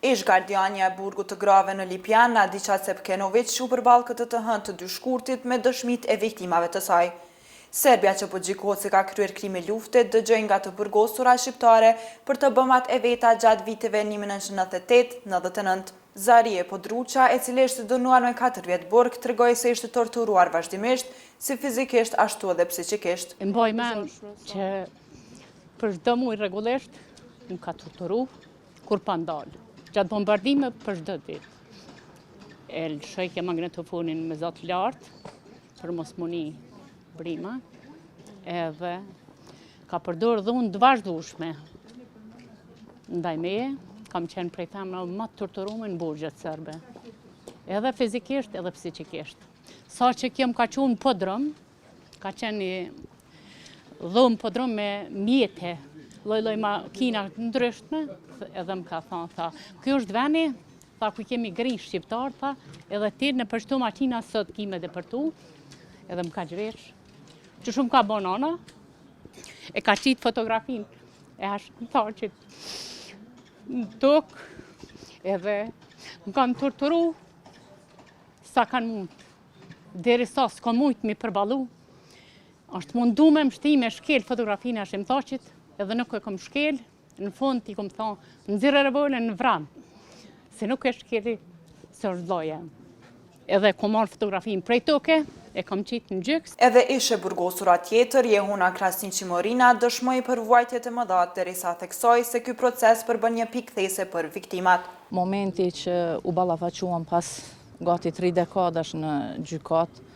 Ish-gardiania e burgut të grave në Lipjan, Nadiqa Cepkenoviq, u përball këtë të hënë të 2 shkurtit me dëshmitë e viktimave të saj. Serbja që po gjykohet se ka kryer krime lufte, dëgjoi nga të burgosura shqiptare për të bëmat e veta gjatë viteve 1998, 99. Zarije Podruqa, e cila ishte dënuar me 4 vjet burg, tregoi se ishte torturuar vazhdimisht, si fizikisht ashtu edhe psiqikisht. E mbaj mend që për çdo muaj rregullisht më ka torturu kur pa ndalë. Gjatë bombardime për çdo ditë. E lëshojke magnetofonin me za të lartë, për mos m'u ni brima, edhe ka përdorë dhunë të vazhdushme. Ndaj meje, kam qenë prej femrave ma të torturume në burgjet serbe. Edhe fizikisht, edhe psiqikisht. Sa që kjo më ka çu në podrum, Ka qenë një dhomë podrum me mjete, lloj-lloj makina të ndryshme, edhe më ka thonë, tha, kjo është veni, tha, ku kemi gri shqiptar, tha, edhe ti nëpër qëto makina sot ki me depërtu, edhe më ka zhvesh, që shumë ka bo nana, e ka qitë fotografin, e Hashim Thaçit në tokë, edhe më kanë torturu, sa kanë mundë. Derisa s'kom mujtë mi përballu, është mundu me m'shti me shkel fotografinë e Hashim Thaçit, edhe nuk e kom shkel, në fund i kom thonë, nxirre revolen vram, se nuk e shkeli, se është vllai jem. Edhe kom marrë fotografinë prej toke, e kom qitë në gjyks. Edhe ish e burgosura tjetër, Jehona Krasniqi Morina, dëshmoi për vuajtjet e mëdha, derisa theksoi se ky proces përbën një pikë kthese për viktimat. Momenti që u ballafaquam pas gati tri dekadash në gjykatë,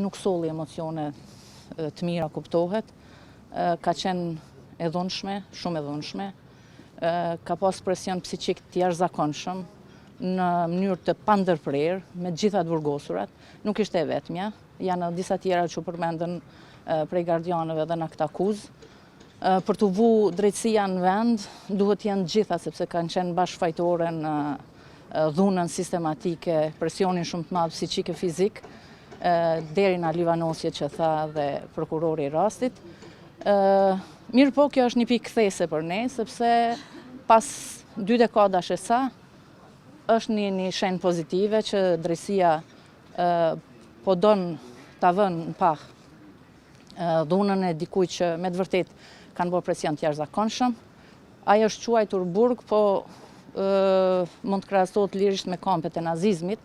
nuk solli emocione të mira kuptohet, ka qenë e dhunshme, shumë e dhunshme, ka pas presion psikik të jashtëzakonshëm, në mënyrë të pandërprerë, me të gjitha të burgosurat, nuk ishte e vetmja, janë edhe disa tjera që u përmendën prej gardianëve dhe në aktakuzë. Për t'u vu drejtësia në vend, duhet të jenë gjitha, sepse kanë qenë bashkëfajtore në dhunën sistematike, presionin shumë të madh psikik e fizik, deri në alivanosje që tha dhe prokurori i rastit. Mirëpo, kjo është një pikë kthese për ne, sepse pas dy dekadash e sa, është një, një shenjë pozitive që drejtësia po don ta vënë në pah dhunën e dikujt që me të vërtetë kanë bërë presion të jashtëzakonshëm. Ai është quajtur burg, po mund të krahasohet lirisht me kampet e nazizmit,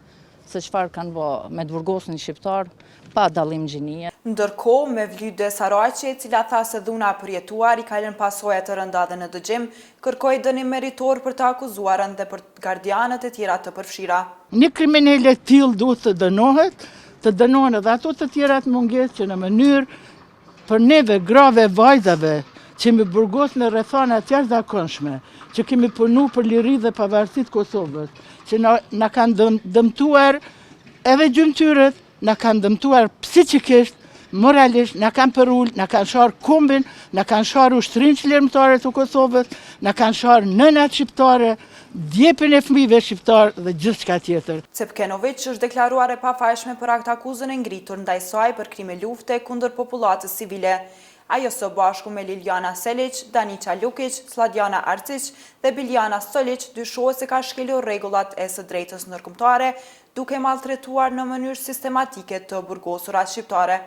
se çfarë kanë bë me të burgosurit shqiptarë, pa dallim gjinie. Ndërkohë, Mevlyde Saraçi, e cila tha se dhuna e përjetuar i ka lënë pasoja të rënda dhe në dëgjim, kërkoi dënim meritor për të akuzuarën dhe për gardianët e tjera të përfshira. Një kriminele e tillë duhet të dënohet, të dënohen edhe ato të tjerat mungesë që në mënyrë për neve grave e vajzave që jemi burgos në rrethana të jashtëzakonshme, që kemi punu për liri dhe pavarësi të Kosovës, që na, na kanë dëmtuar edhe gjymtyrët, na kanë dëmtuar psiqikisht, moralisht, na kanë përul, na kanë sharë kombin, na kanë sharë ushtrinë çlirimtare të Kosovës, na kanë sharë nënat shqiptare, djepin e fëmijëve shqiptarë dhe gjithçka tjetër. Cepkenoviq është deklaruar e pafajshme për aktakuzën e ngritur ndaj saj për krime lufte kundër popullatës civile. Ajo së bashku me Liljana Seliq, Danica Lukiq, Sladjana Arciq dhe Biljana Stoliq dyshohet se ka shkelur rregullat e së drejtës ndërkombëtare duke maltretuar në mënyrë sistematike të burgosurat shqiptare.